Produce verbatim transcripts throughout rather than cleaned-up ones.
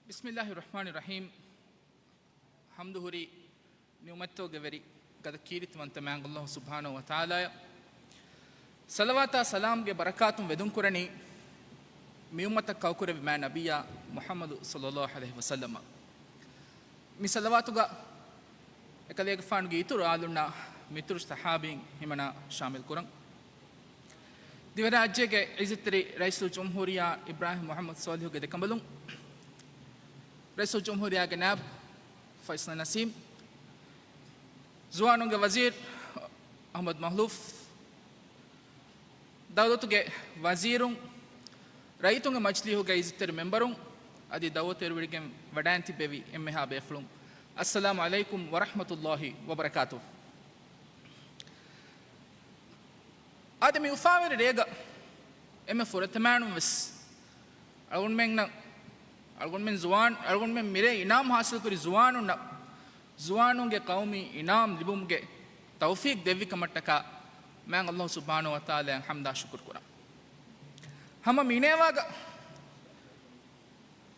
ބިސްމިއްލާހި ރަޙްމާނި ރަޙީމް. ޙަމްދު ހުރީ ނިޢުމަތްތަކުގެ ވެރި ގަދަ ކީރިތިވަންތަ މާތް ﷲ ސުބްޙާނަހޫ ވަތަޢާލާއަށް. ޞަލަވާތާ ސަލާމްގެ ބަރަކާތުން ވެދުންކުރަނީ މި އުއްމަތަށް ކައުކުރެއްވި މާތް ނަބިއްޔާ މުޙައްމަދު ޞައްލައްލާހު ޢަލައިހި ވަސައްލަމަށް. މި ޞަލަވާތުގަ އެކަލޭގެފާނުގެ އިތުރު އާލުންނާ މިތުރު ޞަޙާބީން ހިމަނާ ޝާމިލް ކުރަން. ދިވެހިރާއްޖޭގެ ޢިއްޒަތްތެރި ރައީސުލްޖުމްހޫރިއްޔާ އިބްރާހިމް މުޙައްމަދު ޞާލިޙުގެ ދެކަނބަލުން، ރައީސުލްޖުމްހޫރިއްޔާގެ ނާއިބު ފައިޞަލް ނަސީމް، ޒުވާނުންގެ ވަޒީރު އަޙްމަދު މަޚްލޫފް، ދައުލަތުގެ ވަޒީރުން، ރައްޔިތުންގެ މަޖިލީހުގެ ޢިއްޒަތްތެރި މެމްބަރުން، އަދި ދަޢުވަތު އެރުވެރިގެން ވަޑައިން ތިއްބެވި އެންމެހާ ބޭފުޅުން، އައްސަލާމު ޢަލައިކުމް ވަރަޙްމަތުﷲި ވަބަރަކާތުހު. އާދެ، މި އުފާވެރި ރޭގަ އެންމެ ފުރަތަމައިނުން ވެސް އަޅުގަނޑުމެންނަށް، އަޅުގަނޑުމެން ޒުވާން، އަޅުގަނޑުމެން މިރޭ އިނާމު ޙާޞިލުކުރި ޒުވާނުންނަށް، ޒުވާނުންގެ ޤައުމީ އިނާމު ލިބުމުގެ ތައުފީޤު ދެއްވި ކަމަށްޓަކާ މާތް ﷲ ސުބްޙާނަހޫ ވަތަޢާލާއަށް ޙަމްދާ ޝުކުރު ކުރަން. ހަމަ މިނޭވާގަ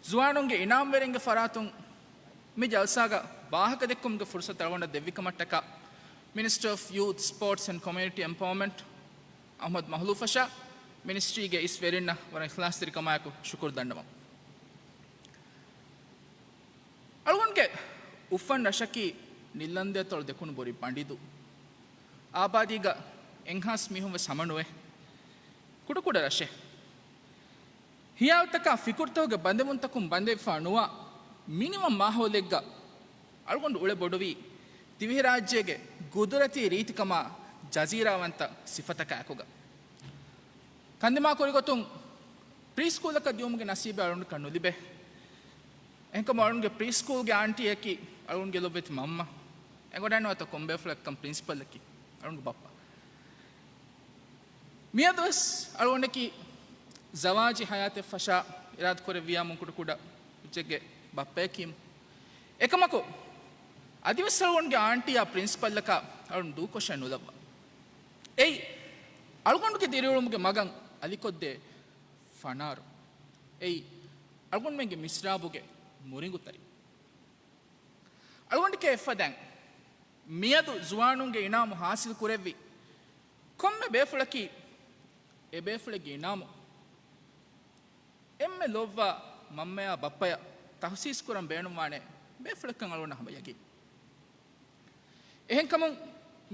ޒުވާނުންގެ އިނާމްވެރިންގެ ފަރާތުން މި ޖަލްސާގަ ވާހަކަދެއްކުމުގެ ފުރުޞަތު އަޅުގަނޑަށް ދެއްވި ކަމަށްޓަކާ މިނިސްޓަރ އޮފް ޔޫތް، ސްޕޯޓްސް އެންޑް ކޮމިއުނިޓީ އެމްޕަވަރމަންޓް އަޙްމަދު މަޚްލޫފަށާ މިނިސްޓްރީގެ އިސް ވެރިންނަށް ވަރަށް އިޚްލާޞްތެރިކަމާއެކު ޝުކުރު ދަންނަވަން. އަޅުގަނޑުގެ އުފަން ރަށަކީ ނިއްލަންދޭތޯޅު ދެކުނު ބޮރި ބަނޑިދޫ. އާބާދީގަ އެއްހާސް މީހުން ވެސް ހަމަނުވޭ. ކުޑަކުޑަ ރަށެއް. ހިޔާލުތަކާ ފިކުރުތަކުގެ ބަނދެވުންތަކުން ބަނދެވިފާ ނުވާ މިނިވަން މާހައުލެއްގަ އަޅުގަނޑު އުޅެ ބޮޑުވީ ދިވެހިރާއްޖޭގެ ގުދުރަތީ ރީތިކަމާ ޖަޒީރާވަންތަ ސިފަތަކާ އެކުގަ. ކަންދިމާ ކުރިގޮތުން ޕްރީ ސްކޫލަކަށް ދިޔުމުގެ ނަސީބެއް އަޅުގަނޑަކަށް ނުލިބޭ. އެހެންކަމުން އަޅުގަނޑުގެ ޕްރީ ސްކޫލްގެ އާންޓީއަކީ އަޅުގަނޑުގެ ލޮބުވެތި މަންމަ. އެނގިވަޑައިނުވާތޯ ކޮން ބޭފުޅެއްކަން ޕްރިންސިޕަލަކީ އަޅުގަނޑުގެ ބައްޕަ. މިއަދުވެސް އަޅުގަނޑަކީ ޒަވާޖީ ހަޔާތެއް ފަށާ އިރާދަކުރެއްވިޔާމު ކުޑަކުޑަ ކުއްޖެއްގެ ބައްޕަޔަކީމު. އެކަމަކު، އަދިވެސް އަޅުގަނޑުގެ އާންޓީއާ ޕްރިންސިޕަލްއަކާ އަޅުގަނޑު ދޫކޮށެއް ނުލައްވާ. އެއީ، އަޅުގަނޑުގެ ދިރިއުޅުމުގެ މަގަށް އަލިކޮށްދޭ ފަނާރު. އެއީ، އަޅުގަނޑުމެންގެ މިސްރާބުގެ މުރިނގުތަރި. އަޅުގަނޑުގެ އެއްފަދައިން މިއަދު ޒުވާނުންގެ އިނާމު ހާސިލް ކުރެއްވި ކޮންމެ ބޭފުޅަކީ، އެ ބޭފުޅެއްގެ އިނާމު އެންމެ ލޯބިވާ މަންމަޔާ ބައްޕަޔަށް ތަހުސީސް ކުރަން ބޭނުންވާނެ ބޭފުޅެއްކަން އަޅުގަނޑަށް ހަމަ ޔަގީން. އެހެންކަމުން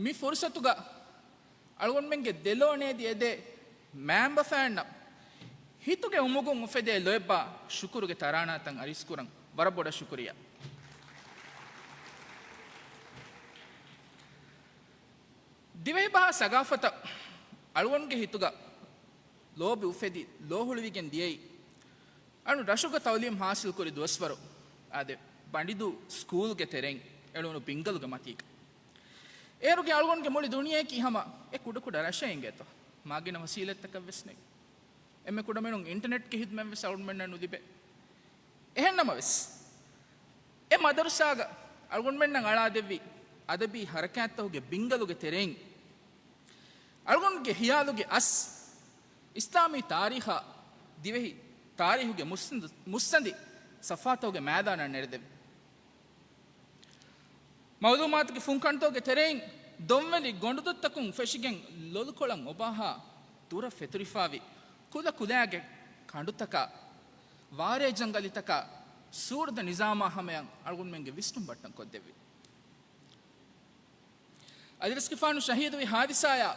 މި ފުރުސަތުގަ އަޅުގަނޑުމެންގެ ދެލޯ ނޭދި އެދޭ މައިންބަފައިންނަށް ހިތުގެ އުމުގުން އުފެދޭ ލޯތްބާ ޝުކުރުގެ ތަރާނާތައް އަރިސްކުރަން ވަރަށް ބޮޑަށް ޝުކުރިއްޔާ. ދިވެހިބަހާ ސަގާފަތަށް އަޅުގަނޑުގެ ހިތުގަ ލޯބި އުފެދި، ލޯހުޅުވިގެން ދިޔައީ، އަޅު ރަށުގަ ތައުލީމް ހާސިލްކުރި ދުވަސްވަރު އާދެ، ބަނޑިދޫ ސްކޫލްގެ ތެރެއިން އެޅުނު ބިންގަލުގެ މަތީގަ. އޭރުގެ އަޅުގަނޑުގެ މުޅި ދުނިޔެއަކީ ހަމަ އެ ކުޑަކުޑަ ރަށެއް އިނގޭތޯ. މާގިނަ ވަސީލަތްތަކަށް ވެސް ނެތް. އެންމެ ކުޑަމިނުން އިންޓަނެޓްގެ ހިދުމަތް ވެސް އަޅުގަނޑުމެންނަށް ނުލިބޭ. އެހެންނަމަވެސް، އެ މަދަރުސާގަ އަޅުގަނޑުމެންނަށް އަޅާދެއްވި އަދަބީ ހަރަކާތްތަކުގެ ބިންގަލުގެ ތެރެއިން، އަޅުގަނޑުގެ ހިޔާލުގެ އަސް، އިސްލާމީ ތާރީޚާ ދިވެހި ތާރީޚުގެ މުއްސަނދި، މުއްސަނދި ސަފާތަކުގެ މައިދާނަށް ނެރެދެވި. މައުލޫމާތުގެ ފުންކަންތަކުގެ ތެރެއިން ދޮންވެލި ގޮނޑުދޮށްތަކުން ފެށިގެން ލޮލުކޮޅަށް އޮބާހާ ދުރަށް ފެތުރިފާވި ކުލަ ކުލައިގެ ކަނޑުތަކާ، ވާރޭ ޖަންގަލިތަކާ، ސޫރަތް ނިޒާމާ ހަމަޔަށް އަޅުގަނޑުމެންގެ ވިސްނުން ބައްޓަން ކޮށްދެއްވި. އަލިރަސްގެފާނު ޝަހީދުވި ހާދިސާޔާ،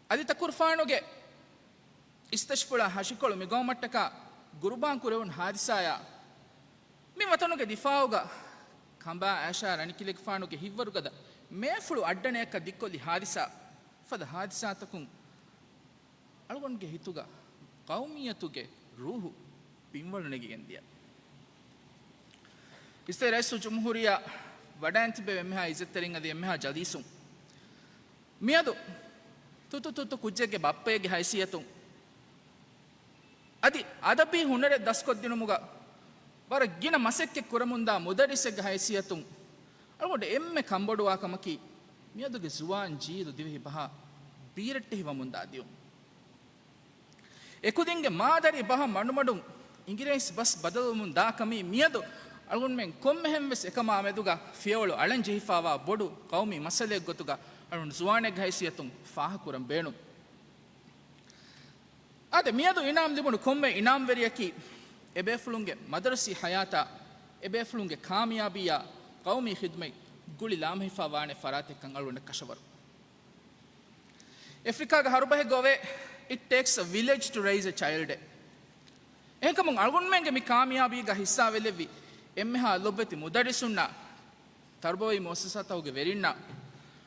އަލި ތަކުރުފާނުގެ އިސްތަށިފުޅާ ހަށިކޮޅު މިގައުމަށްޓަކާ ގުރުބާން ކުރެވުނު ހާދިސާޔާ، މި ވަތަނުގެ ދިފާއުގަ ކަނބާ އާއިޝާ ރަނިކިލެގެފާނުގެ ހިތްވަރުގަދަ މޭފުޅު އައްޑަނަޔަކަށް ދިއްކޮށްލި ހާދިސާ، ފަދަ ހާދިސާތަކުން އަޅުގަނޑުގެ ހިތުގަ ޤައުމިއްޔަތުގެ ރޫޙު ބިންވަޅު ނެގިގެން ދިޔަ. އިސްތަށި ރައީސުލްޖުމްހޫރިއްޔާ ވަޑައިން ތިއްބެވި އެންމެހާ އިއްޒަތްތެރިން އަދި އެންމެހާ ޖަލީސުން. މިއަދު ތުއްތު ތުއްތު ކުއްޖެއްގެ ބައްޕައެއްގެ ހައިސިއްޔަތުން އަދި އަދަބީ ހުނަރެއް ދަސްކޮށްދިނުމުގަ ވަރަށް ގިނަ މަސައްކަތް ކުރަމުންދާ މުދައްރިސެއްގެ ހައިސިއްޔަތުން އަޅުގަނޑު އެންމެ ކަންބޮޑުވާ ކަމަކީ، މިއަދުގެ ޒުވާން ޖީލު ދިވެހި ބަހަށް ބީރައްޓެހިވަމުންދާ ދިޔުން. އެކުދިންގެ މާދަރީ ބަހަށް މަޑުމަޑުން އިނގިރޭސި ބަސް ބަދަލުވުމުން ދާ ކަމީ މިއަދު އަޅުގަނޑުމެން ކޮންމެހެން ވެސް އެކަމާ މެދުގަ ފިޔަވަޅު އަޅަން ޖެހިފާވާ ބޮޑު ޤައުމީ މައްސަލައެއް ގޮތުގަ އަޅުގަނޑު ޒުވާނެއްގެ ހައިސިއްޔަތުން ފާހަގަކުރަން ބޭނުން. އާދެ، މިއަދު އިނާމް ލިބުނު ކޮންމެ އިނާމްވެރިއަކީ އެބޭފުޅުންގެ މަދަރުސީ ހަޔާތާ، އެބޭފުޅުންގެ ކާމިޔާބީއާ، ޤައުމީ ޚިދުމަތް ގުޅި ލާމެހިފާ ވާނެ ފަރާތެއްކަން އަޅުގަނޑަށް ކަށަވަރު. އެފްރިކާގެ ހަރުބަހެއްގަ އޮވޭ، "It takes a village to raise a child." އެހެންކަމުން އަޅުގަނޑުމެންގެ މި ކާމިޔާބީގަ ހިއްސާވެލެއްވި އެންމެހާ ލޮބުވެތި މުދައްރިސުންނާ، ތަރުބަވީ މުއައްސަސާތަކުގެ ވެރިންނާ،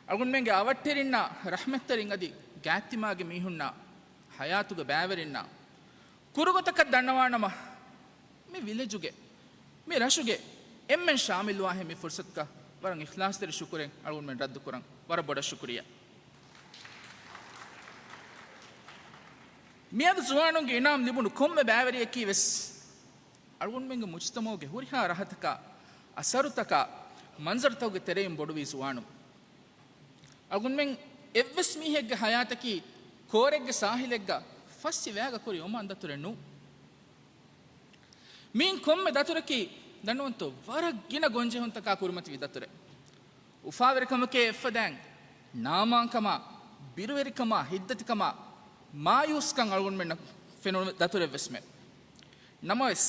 އަޅުގަނޑުމެންގެ އަވަށްޓެރިންނާ، ރަޙްމަތްތެރިން އަދި ގާތްތިމާގެ މީހުންނާ، ހަޔާތުގެ ބައިވެރިންނާ، ކުރުގޮތަކަށް ދަންނަވާނަމަ، މި ވިލެޖުގެ، މި ރަށުގެ އެންމެން ޝާމިލްވާހެން މި ފުރުސަތުގަ ވަރަށް އިޚްލާޞްތެރި ޝުކުރެއް އަޅުގަނޑުމެން ރައްދުކުރަން. ވަރަށް ބޮޑަށް ޝުކުރިއްޔާ. މިއަދު ޒުވާނުންގެ އިނާމް ލިބުނު ކޮންމެ ބައިވެރިއަކީ ވެސް އަޅުގަނޑުމެންގެ މުޖްތަމަޢުގެ ހުރިހާ ރަހަތަކާ، އަސަރުތަކާ، މަންޒަރުތަކުގެ ތެރެއިން ބޮޑުވި ޒުވާނުން. އަޅުގަނޑުމެން އެއްވެސް މީހެއްގެ ހަޔާތަކީ ކޯރެއްގެ ސާހިލެއްގަ ފައްސި ވައިގަ ކުރި އޮމާން ދަތުރެއް ނޫން. މިއިން ކޮންމެ ދަތުރަކީ ދަންނަވަންތޯ ވަރަށް ގިނަ ގޮންޖެހުންތަކާ ކުރިމަތިވި ދަތުރެއް. އުފާވެރިކަމެކޭ އެއްފަދައިން ނާމާންކަމާ، ބިރުވެރިކަމާ، ހިތްދަތިކަމާ، މާޔޫސްކަން އަޅުގަނޑުމެންނަށް ފެނުނު ދަތުރެއް ވެސްމެ. ނަމަވެސް،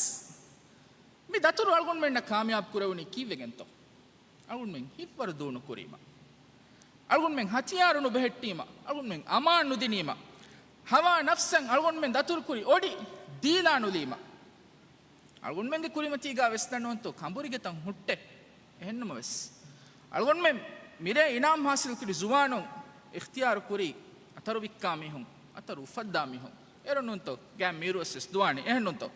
މި ދަތުރު އަޅުގަނޑުމެންނަށް ކާމިޔާބު ކުރެވުނީ ކީއްވެގެންތޯ؟ އަޅުގަނޑުމެން ހިތްވަރުދޫ ނުކުރީމަ. އަޅުގަނޑުމެން ހަތިޔާރު ނުބެހެއްޓީމަ. އަޅުގަނޑުމެން އަމާން ނުދިނީމަ. ހަވާ ނަފްސަށް އަޅުގަނޑުމެން ދަތުރުކުރި އޮޑި ދީލާ ނުލީމަ. އަޅުގަނޑުމެންގެ ކުރިމަތީގާ ވެސް ދަންނަވަންތޯ ކަނބުރިގެ ތަން ހުއްޓެ. އެހެންނަމަވެސް، އަޅުގަނޑުމެން މިރޭ އިނާމް ހާސިލްކުރި ޒުވާނުން އިޚްތިޔާރު ކުރީ އަތަރު ވިއްކާ މީހުން، އަތަރު އުފައްދާ މީހުން. އޭރުނޫންތޯ ގާތް މީރުވެސް ވެސް ދުވާނީ. އެހެންނޫންތޯ؟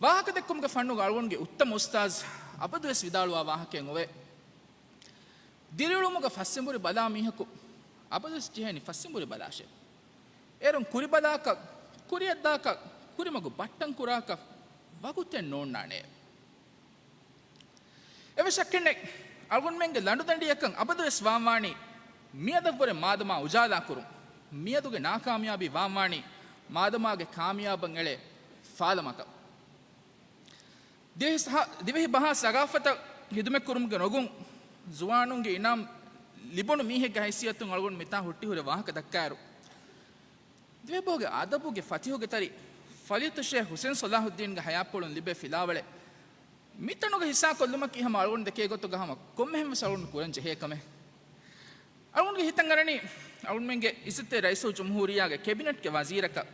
ވާހަކަދެއްކުމުގެ ފަންނުގަ އަޅުގަނޑުގެ އުއްތަމަ އުސްތާޒް އަބަދުވެސް ވިދާޅުވާ ވާހަކައެއް އޮވޭ. ދިރިއުޅުމުގަ ފަސްއެނބުރި ބަލާ މީހަކު އަބަދުވެސް ޖެހޭނީ ފަސްއެނބުރި ބަލާށޭ. އޭރުން ކުރިބަލާކަށް، ކުރިއަށްދާކަށް، ކުރިމަގު ބައްޓަން ކުރާކަށް ވަގުތެއް ނޯންނާނެ. އެވެ ޝައްކެއްނެތް، އަޅުގަނޑުމެންގެ ލަނޑުދަނޑިއަކަށް އަބަދުވެސް ވާންވާނީ މިއަދަށްވުރެ މާދަމާ އުޖާލާކުރުން. މިއަދުގެ ނާކާމިޔާބީ ވާންވާނީ މާދަމާގެ ކާމިޔާބަށް އެޅޭ ފާލަމަކަށް. ދިވެހި ސަހާ-، ދިވެހި ބަހާ ސަގާފަތަށް ހިދުމަތްކުރުމުގެ ނޮގުން ޒުވާނުންގެ އިނާމް ލިބުނު މީހެއްގެ ހައިސިއްޔަތުން އަޅުގަނޑު މިތާ ހުއްޓިހުރެ ވާހަކަ ދައްކާއިރު، ދިވެހިބަހުގެ އަދަބުގެ ފަތިހުގެ ތަރި ފަޟީލަތު ޝޭޚް ޙުސައިން ޞަލާޙުއްދީންގެ ޙަޔާތްޕުޅުން ލިބޭ ފިލާވަޅެއް މިތަނުގަ ހިއްސާކޮށްލުމަކީ ހަމަ އަޅުގަނޑު ދެކޭ ގޮތުގަ ހަމަ ކޮންމެހެން ވެސް އަޅުގަނޑު ކުރަން ޖެހޭ ކަމެއް. އަޅުގަނޑުގެ ހިތަށް އަރަނީ، އަޅުގަނޑުމެންގެ އިއްޒަތްތެރި ރައީސުލްޖުމްހޫރިއްޔާގެ ކެބިނެޓްގެ ވަޒީރަކަށް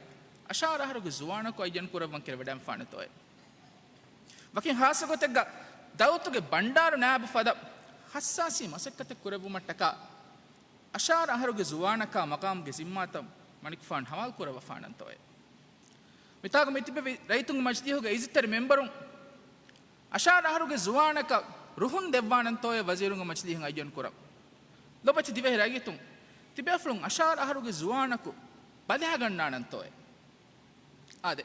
އަށާރަ އަހަރުގެ ޒުވާނަކު އައްޔަން ކުރައްވަން ކިޔަވަޑައިގެންފާނެތޯއޭ. ވަކިން ޚާއްޞަ ގޮތެއްގަ ދައުލަތުގެ ބަންޑާރު ނާއިބު ފަދަ ހައްސާސީ މަސައްކަތެއް ކުރެއްވުމަށްޓަކާ އަށާރަ އަހަރުގެ ޒުވާނަކާ މަޤާމުގެ ޒިންމާތައް މަނިކުފާނު ހަވާލު ކުރައްވަފާނަންތޯއޭ. މިތާގަ މިތިބެވި ރައްޔިތުންގެ މަޖިލީހުގެ އިއްޒަތްތެރި މެމްބަރުން އަށާރަ އަހަރުގެ ޒުވާނަކަށް ރުހުން ދެއްވާނަންތޯއޭ ވަޒީރުންގެ މަޖިލީހުން އައްޔަން ކުރަން. ލޮބުވެތި ދިވެހި ރައްޔިތުން، ތިބޭފުޅުން އަށާރަ އަހަރުގެ ޒުވާނަކު ބަލައިގަންނާނަންތޯއޭ. އާދެ،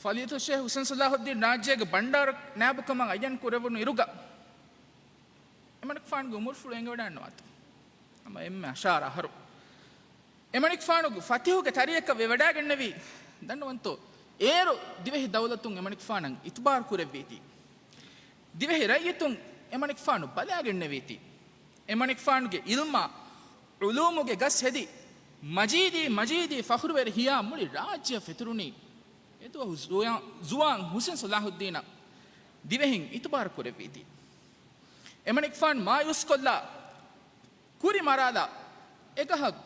ފަޟީލަތު ޝޭޚް ޙުސައިން ޞަލާޙުއްދީން ރާއްޖޭގެ ބަންޑާރު ނާއިބުކަމަށް އައްޔަން ކުރެވުނު އިރުގަ، އެމަނިކުފާނުގެ އުމުރުފުޅު އެނގިވަޑައިގަންނަވާތޯ؟ ހަމަ އެންމެ އަށާރަ އަހަރު. އެމަނިކުފާނުގެ ފަތިހުގެ ތަރިއަކަށް ވެވަޑައިގެންނެވީ، ދަންނަވަންތޯ؟ އޭރު ދިވެހި ދައުލަތުން އެމަނިކުފާނަށް އިތުބާރު ކުރެއްވީތީ. ދިވެހި ރައްޔިތުން އެމަނިކުފާނު ބަލައިގެންނެވީތީ. އެމަނިކުފާނުގެ އިލްމާ، ޢުލޫމުގެ ގަސް ހެދި، މަޖީދީ، މަޖީދީ ފަޚުރުވެރި ހިޔާ މުޅި ރާއްޖެއަށް ފެތުރުނީ އެދުވަހު ޒުވާ-، ޒުވާން ޙުސައިން ޞަލާޙުއްދީނަށް ދިވެހިން އިތުބާރު ކުރެއްވީތީ. އެމަނިކުފާނު މާޔޫސްކޮށްލާ، ކުރި މަރާލާ، އެގަހަށް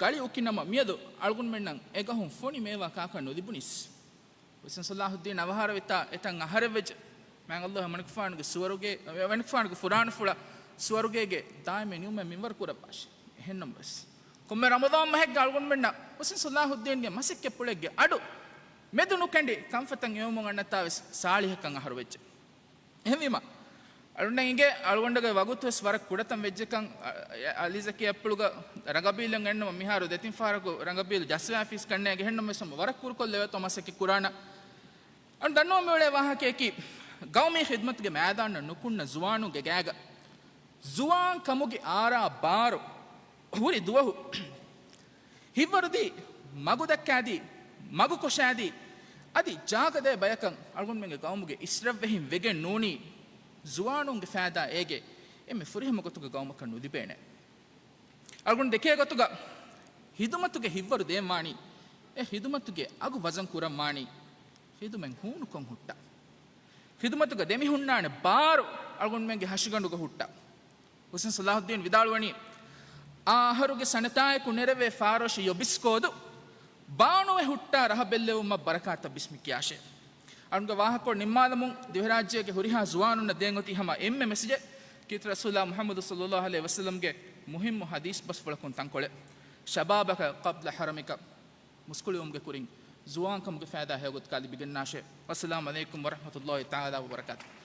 ގަޅި އުކިނަމަ މިއަދު އަޅުގަނޑުމެންނަށް އެގަހުން ފޮނި މޭވާ ކާކަށް ނުލިބުނީސް. ޙުސައިން ޞަލާޙުއްދީން އަވަހާރަވިތާ އެތަން އަހަރެއްވެއްޖެ. މާތް ﷲ އެމަނިކުފާނުގެ ސުވަރުގޭ، އެމަނިކުފާނުގެ ފުރާނަފުޅަށް ސުވަރުގޭގެ ދާއިމީ ނިޢުމަތް މިންވަރު ކުރައްވާށި. އެހެންނަމަވެސް، ކޮންމެ ރަމަޟާން މަހެއްގަ އަޅުގަނޑުމެންނަށް ޙުސައިން ޞަލާޙުއްދީންގެ މަސައްކަތްޕުޅެއްގެ އަޑު މެދު ނުކެނޑި ކަންފަތަށް އެޅުމުން އަންނަތާވެސް ސާޅީހަކަށް އަހަރު ވެއްޖެ. އެހެންވީމަ، އަޅުގަނޑަށް އިނގޭ، އަޅުގަނޑުގެ ވަގުތުވެސް ވަރަށް ކުޑަތަން ވެއްޖެކަން. އަ، އަ، އަލީޒަކީ އަތްޕުޅުގަ ރަނގަބީލަށް އެންނަމަ މިހާރު ދެތިން ފަހަރަކު ރަނގަބީލު ޖައްސަވާފީސް ކަންނޭނގެ. އެހެންނަމަވެސް ހަމަ ވަރަށް ކުރުކޮށްލެވޭތޯ މަސައްކަތް ކުރާނަ. އަން ދަންނަވަން މިއުޅޭ ވާހަކަޔަކީ، ގައުމީ ޚިދްމަތުގެ މައިދާނަށް ނުކުންނަ ޒުވާނުންގެ ގާގަ ޒުވާން ކަމުގެ އާރާ ބާރު ހުރި ދުވަހު ހިތްވަރުދީ، މަގު ދައްކާދީ، މަގު ކޮށާދީ، އަދި ޖާގަ ދޭ ބަޔަކަށް އަޅުގަނޑުމެންގެ ގައުމުގެ އިސްރަށްވެހިން ވެގެން ނޫނީ، ޒުވާނުންގެ ފައިދާ އޭގެ އެންމެ ފުރިހަމަ ގޮތުގެ ގައުމަކަށް ނުލިބޭނެ. އަޅުގަނޑު ދެކޭ ގޮތުގަ ހިދުމަތުގެ ހިތްވަރު ދޭންވާނީ، އެ ހިދުމަތުގެ އަގު ވަޒަން ކުރަންވާނީ، ހިދުމަތް ހޫނުކޮށް ހުއްޓާ. ހިދުމަތުގަ ދެމިހުންނާނެ ބާރު އަޅުގަނޑުމެންގެ ހަށިގަނޑުގަ ހުއްޓާ. ހުސެން ޞަލާޙުއްދީން ވިދާޅުވަނީ، އާ އަހަރުގެ ސަނަތާއެކު ނެރެވޭ ފާރޯށި ޔޮބިސްކޯދު، ބާނުވެ ހުއްޓާ ރަހަ ބެއްލެވުމަށް ބަރަކާތަށް ބިސްމި ކިޔާށޭ. އަޅުގަނޑުގެ ވާހަކަކޮޅު ނިންމާލަމުން، ދިވެހިރާއްޖޭގެ ހުރިހާ ޒުވާނުންނަށް ދޭން އޮތީ ހަމަ އެންމެ މެސެޖެއް، ކީރިތި ރަސޫލާ މުޙައްމަދު ޞައްލައްލާހު ޢަލައިހި ވަސައްލަމްގެ މުހިއްމު ޙަދީޘް ބަސްފުޅަކުން ތަންކޮޅެއް. ޝަބާބަކަ ޤަބްލަ ޙަރަމިކަ، މުސްކުޅިވުމުގެ ކުރިން ޒުވާންކަމުގެ ފައިދާ ހެޔޮގޮތަކާ ލިބިގަންނާށޭ. ވައްސަލާމު ޢަލައިކުމް ވަރަޙްމަތުﷲ ތަޢާލާ ވަބަރަކާތުހު.